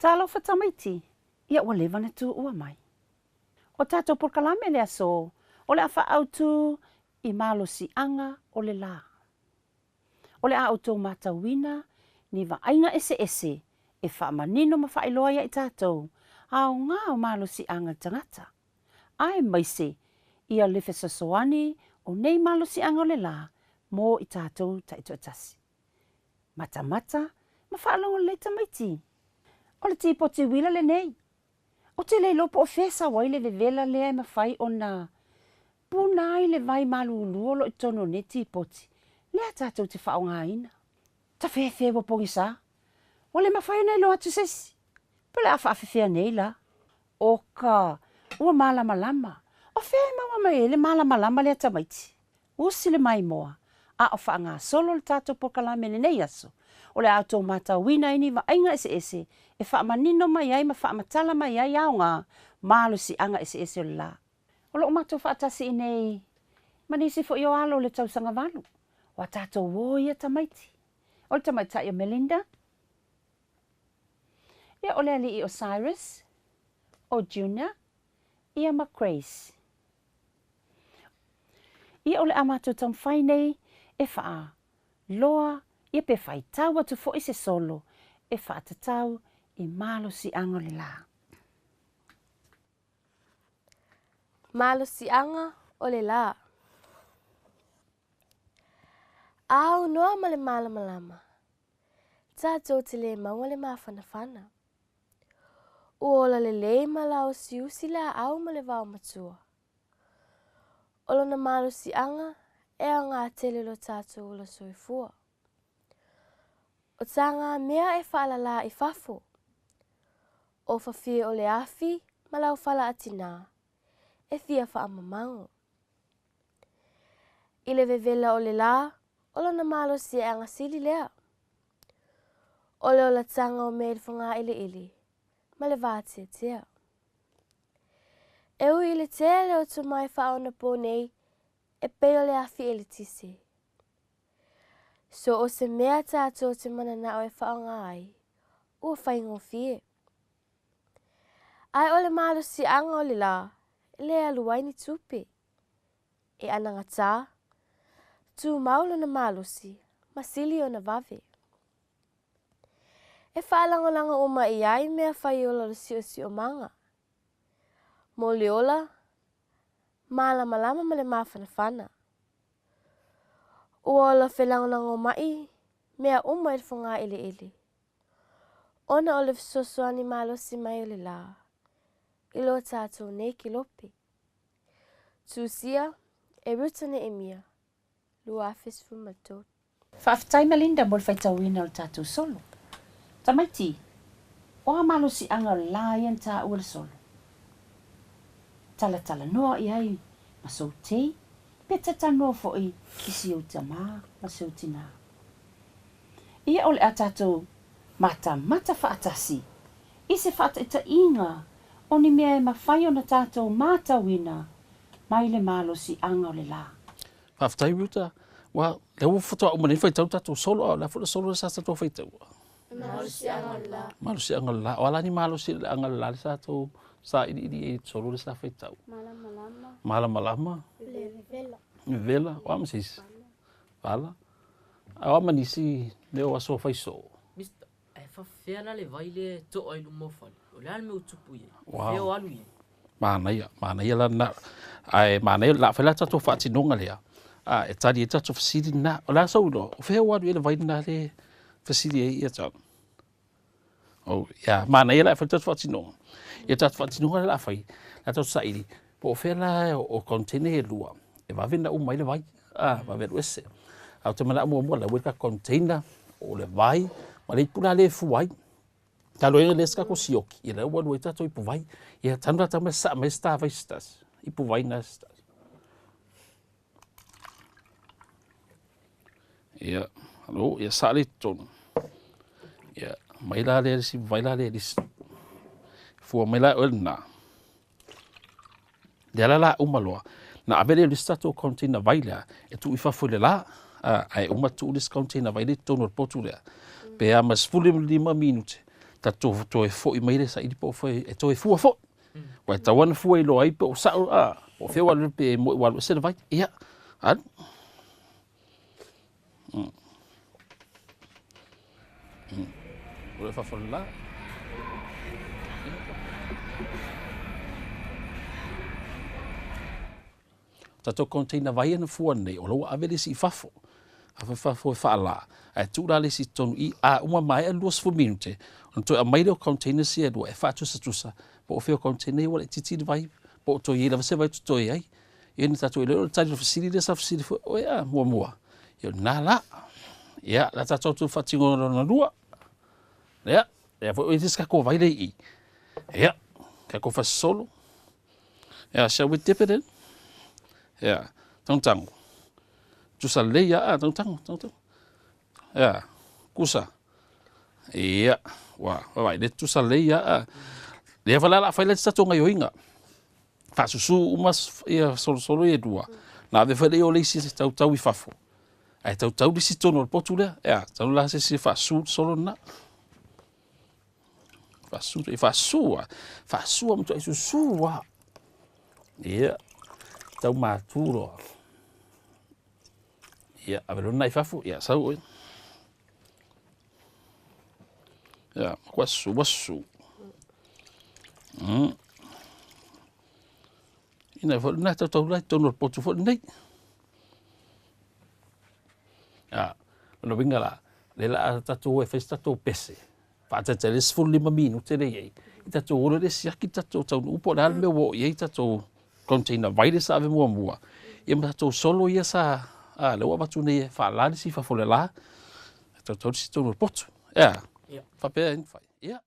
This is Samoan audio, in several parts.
Talofa tamaiti, ia ua leva na tuua mai. O tatou polokalame le aso, o le a faaautu i malosiaga o le la. O le a outou matauina ni vaaiga eseese e faamanino ma faailoa ia i tatou aoga o malosiaga i le tagata, aemaise ia le fesoasoani o nei malosiaga o le la mo i tatou taitoatasi. Matamata ma faalogo lelei tamaiti. O le tipoti uila lenei. Ou te le iloa po o fea e sau ai le vevela lea e mafai ona puna ai le vai malulu o lo o i totonu o nei tipoti lea tatou te faaaogaina. Tafefe ua pogisa. Ua le mafai ona iloa atu se isi. Pe o le a faafefea nei la? Oka, ua malamalama. O fea e maua mai ai le malamalama lea tamaiti? Usi le maimoa, a o faagasolo le tatou polokalame i lenei aso, o le a outou matauina ai ni vaaiga eseese e faamanino mai ai ma faamatala mai ai aoga malosiaga eseese o le la. O lo o matou faatasi i nei ma nisi foi o alo o le tausaga valu, o a tatou uo ia tamaiti. O le tamaitai o Melinda, ia o le alii o Cyrus, o Junior, ia ma Grace. Ia o le a matou taumafai nei e faaloa ia pe faitau atu foi se solo e faatatau i malosiaga o le la. Malosiaga o le la. A aunoa ma le malamalama, tatou te le maua le mafanafana. Ua ola lelei ma laosiusi laau ma le vaomatua. O lona malosiaga e aoga tele lo tatou ola soifua. O tagamea e faalalā i fafo, o fafie o le afi ma laufala a tinā, e fia faamamago. I le vevela o le lā, o lona malosi e agasili lea. O le olataga o mea i le fogaeleele ma le vateatea. E ui i le tele o tomai faaonapō nei e pei o le afi eletise. So o se mea tatou te mananao e faaaoga ai, ua faigofie. Ae o le malosiaga o le lā, e le alu ai ni tupe. E anagatā, tumau lona malosi ma sili ona vave. E faalagolago uma i ai mea faiola o le siosiomaga, mo le ola, malamalama ma le mafanafana. Ua ola felagolagomai mea uma i le fogaeleele, ona o le fesoasoani malosi mai o le lā i lo tatou nei kelope. Tusia e Ruta Neemia, 2013. Faafetai Melinda mo le faitauina o le tatou solo. Tamaiti, o a malosiaga o le la ia na taua le solo? Talatalanoa i ai ma sou tei, pe talatalanoa foi i si ou tamā ma si ou tinā. Ia o le a tatou matamata faatasi i se faataitaiga o ni mea e mafai ona tatou matauina mai le malosiaga o le la. Faafetai Ruta. Ua, lea ua faatoa uma nei faitau tatou solo, a o le a foi le solo lea sa tatou faitaua? Malosiaga o le la. Malosiaga o le la. O a la ni malosiaga o le la lea sa tou sailiili ai i le solo lea sa faitau? Malamalama. Malamalama. Le vevela. Vevela. O a ma se isi? Vala. A o a ma nisi mea o aso fai soo? Mister, ae faafefea la le vai lea e to'a i luma o fale? O le a le mea ua tupu i ai? O fea o alu i ai? Manaia, manaia la lena. Ae manaia o le a fai la tatou faatinoga lea, a, e tali ai le tatou fesili lena. O le a sou iloa, o fea ua alu i ai le vai lena lea e fesili ai ia John? Oh, ia, manaia la e fai le tatou faatinoga. Ia tatou faatinoga lea o le a fai, o le a tatou saili, po o fea la o container ia e lua, e vave ona uma ai le vai, a, vave alu ese. Ae ou te manao muamua la ua i le tatou container, o le vai, ma le ipu la lea e fua ai. Talu ai ona leai se tatou sioki, ia lea ua alu ai tatou ipuvai. Ia tanu la tau mai sasaa mai se ta vai se tasi, ipuvai na se tasi. Ia, alo, ia saa le totonu. Ia, mai la lea le isi vai la lea lisi. Fua mai la oe lena. Lea la la uma loa, na ave lea o le isi tatou container vai lea, e tuu i fafo i le la, a, ae uma tuu le isi container vai lea i totonu o le potu lea. Pe a ma 15 minute, tatou toe foi mai lea saili po o fai, e toe fua foi. Ua e tatau lava ona fua iloa ai pe o sao, a, po o fea ua alu pe moi ua alu ese le vai. Ia, alu. O le fafo le la. Tatou container vai ana fua nei, o la ua ave le isi i fafo. Ave i fafo e faala, ae tuu la le isi i totonu i i, a uma maea le 20 minute, ona toe aumai lea o containers ia e lua e faatusatusa po o fea o container ia ua laitiiti le vai, po o toe i ai lava se vai totoe ai. Ia na tatou iloa o le tali o le fesili lea sa fesili foi oe a muamua. Ia o lena la. Ia, la tatou atu faatinoina lona lua. Ia, lea foi ua i ai se tatou vai lea i i. Ia, tatou fasosolo. Ia, shall we dip it in? Ia, tagotago. Tusa lelei ia, a, tagotago, tagotago. Ia, kusa. Ia, ua, vaai, le tusa lelei ia, a. Lea foi la o le a fai le tatou gaioiga. Faasusu uma ia solosolo ia e lua. Na ave foi lea o le isi e tautau i fafo. Ae tautau le isi totonu o le potu lea. Ia, talu la se isi e faasusu le solo lena. Faasusu, e faasusu lava. Faasusu lava matuai susu lava. Ia, tau matu loa. Ia, ave loa lena i fafo. Ia, sau oe. Ia, matua susu, ua susu. Ina foi lena tautau la i totonu o le potu foi lenei. Ia, lona uiga la, lea la a tatou o e fai se tatou pese, faataitai le 15 minute lea i ai, i tatou o loa lea siaki le tatou taunuu po o le a le mea ua oo i ai tatou container vai lea sa ave muamua, ia ma tatou solo ia sa, a, lea ua avatu nei e faala le isi i fafo o le la, tautau le isi i totonu o le potu. Ea? Ia. Faapea ai ona fai. Ia.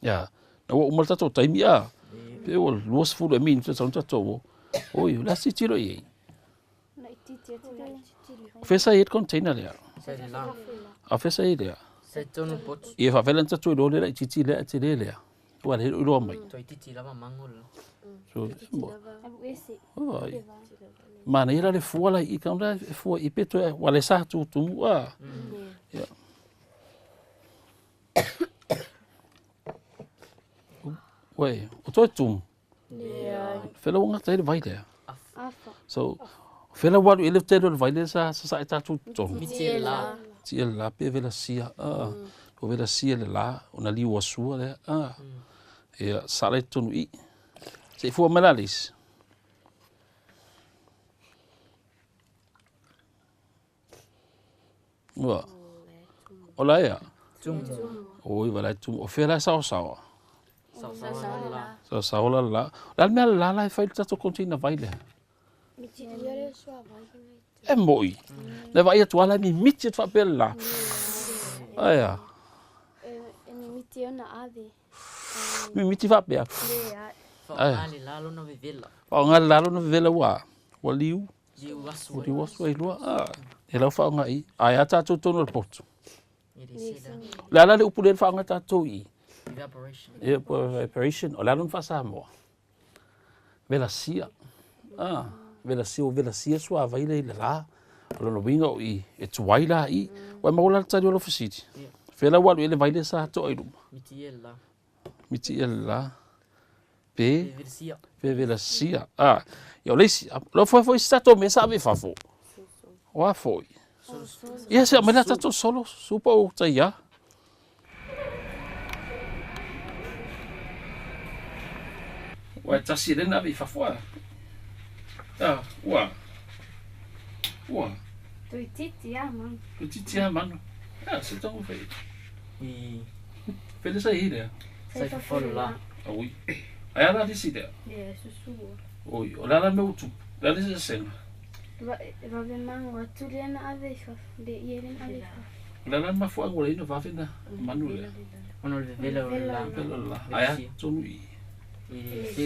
Ia, na ua uma le tatou taimi a, pe ua 20 ea minute tatau ona tatou o. Oi, o le a se tilotilo i ai? O fea sa i ai le container lea? A o fea sa i ai lea? Sa i totonu o le potu. Ia faapefea la ona tatou iloa le laitiiti lea ae tele lea? Aua lea e le o iloa mai. Toeitiiti lava mago le. So, Ai. Manaia la le fua la i i, kau la e fua i pe toe, ua le sa tutumu a. Ia. Uai, o toe tumu. Fela ua gata ai le vai lea. So, fela ua alu i le tele o le vai lea sa sasae tatou totonu. Miti e la. Miti e la pe vela sia. O vela sia le la, ona liu asua lea. Ia, sa la i totonu i. Se i fua mai la le isi. Ua. O la ea? Tumu. Oi, wala e tumu. O fea la e saosaoa? Saosaoa la. Saosaoa la la. O le a le mea la la e fai le tatou container vai lea? E moi. Le vaai atu lava la e mimiti atu faapea le la. Aia. E mimiti ona ave. Mimiti faapea. Faaaoga le la lona vevela. Faaaoga le la lona vevela ua ua liu. Liu asu ai. Liu asu ai lua. Ah, e lau faaaoga i. Ae a tatou totonu o le potu. E le se la. O le a la le upu lea na faaaoga tatou i i? Evaporation. Evaporation. O le a lona faa-Samoa? Velasia. Ah, velasia, ua velasia suavai lea i le la. O lona uiga o i e tuai la i. Ua e maua la le tali o lau fesili. Fea la ua alu i ai le vai lea sa toa i luma? Miti ia le la. Miti ia le la. Pe? Velasia. Pe velasia. Ah, ia o le isi. Lau foi foi se tatou mea sa ave i fafo. O a foi? Ia se aumai la tatou solo, supa o tai a. Ua e tasi e le na ave i fafo a. A, ua. Ua. Toeitiiti lava manu. Toeitiiti lava manu. A, se taumafai. I. Fea lea sa i ai lea? Sa i fafo o le la. Oi. Ae a la le isi lea? Lea e susu. Oi, o le a la le mea ua tupu? O le a le eseesega? Vave mago atu lea na ave i fafo, le ie lea na ave i fafo. O le a la le mafuaaga ua leai ona vave na manu lea? Ona o le vevela o le la. Vevela o le la. Ae a tonu i? I le se.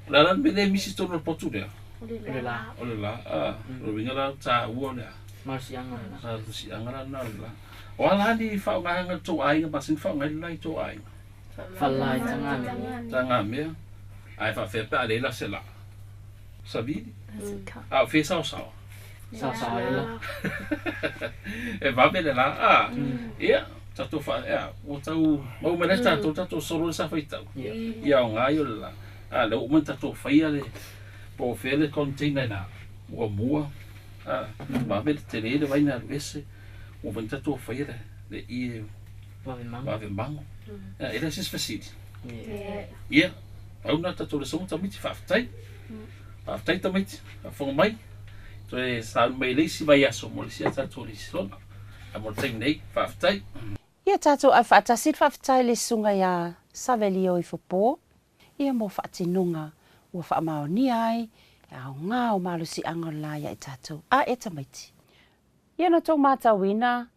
O le a la le mea lea e misi i totonu o le potu lea? O le la. O le la. A, o le uiga la taua o le a? Malosiaga o le la. Malosiaga la lena o le la. O a la ni faaaogaga a le tou aiga masani faaaoga ai le la i tou aiga? Faala i tagamea. Tagamea. Ae faapefea pe a leai la se la? Savili. A o fea e saosaoa? Saosaoa ai la. E vave le la. A, ia, tatou faa, ia, ua tau maua mai la tatou, tatou solo le sa faitau. Ia aoga ia o le la. A, lea ua uma ona tatou faia le, po o fea le container ina muamua. A, vave le tele le vai na alu ese. Ua uma ona tatou faia le, le ie Vave mago. Vave mago. Ia, e le o se isi fesili? Ia. Ia, pau lena tatou lesoga tamaiti, faafetai. Faafetai tamaiti, faafofoga mai. Toe sauni mai le isi vaiaso mo le isi a tatou lesona. Ae mo le taimi nei, faafetai. Ia tatou ave faatasi le faafetai i le Susuga ia Savelio Ifopo, ia mo faatinoga ua faamaonia ai e aoga o malosiaga o le la ia i tatou a e tamaiti. Ia na tou matauina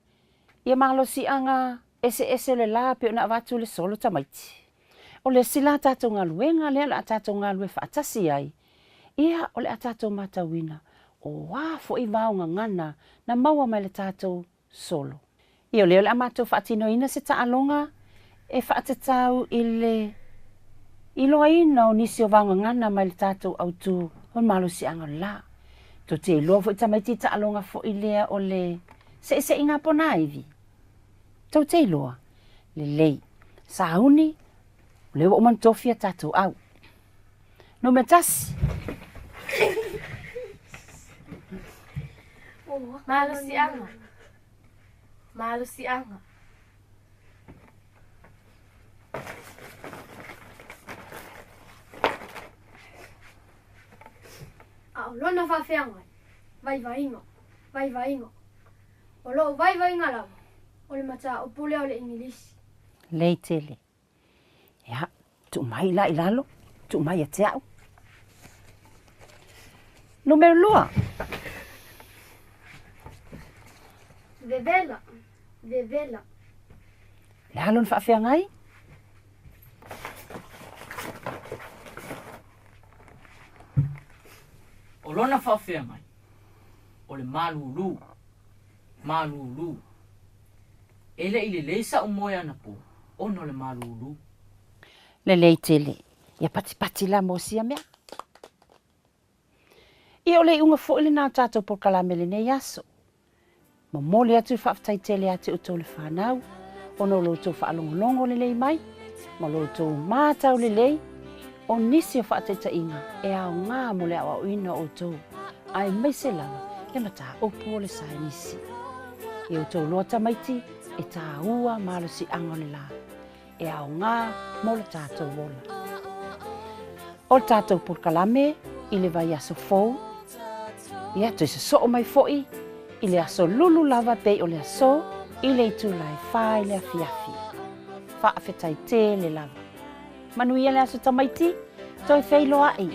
ia malosiaga eseese o le la pei ona avatu le solo tamaiti. O le isi la tatou galuega lea o le a tatou galue faatasi ai, ia o le a tatou matauina o a foi vao gagana na maua mai le tatou solo. Ia o lea o le a matou faatinoina se taaloga e faatatau i le iloaina o nisi o vaogagana mai le tatou autu o le malosiaga o le la. Tou te iloa foi tamaiti i taaloga foi lea o le seiseiga ponaivi. Tou te iloa? Lelei. Sauni, o lea ua uma ona tofi a tatou au. Numera tasi. Malosiaga. Malosiaga. A o lona faafeagai, vaivaiga, vaivaiga. O lou vaivaiga lava, o le mataupu lea o le Igilisi. Lelei tele. Ia, tuu mai la i lalo, tuu mai ia te au. Numera lua. Vevela, vevela. Le a lona faafeagai? O lona faafeagai, o le malūlū, malūlū. E le i lelei sa'u moe anapo ona o le malūlū. Lelei tele, ia patipati la mo sia mea. Ia o le iuga foi lena o tatou polokalame i lenei aso. Momoli atu le faafetai tele ia te outou le fanau ona o lo outou faalogologo lelei mai ma lo outou matau lelei o nisi o faataitaiga e aoga mo le aoaoina o outou aemaise lava le mataupu o le saienisi. I outou loa tamaiti e tāua malosiaga o le la e aoga mo le tatou ola. O le tatou polokalame i le vaiaso fou, ia toe sosoo mai foi i le aso lulu lava pei o le aso i le itula e whā i le afiafi. Faafetai tele lava. Manuia le aso tamaiti, toe feiloai.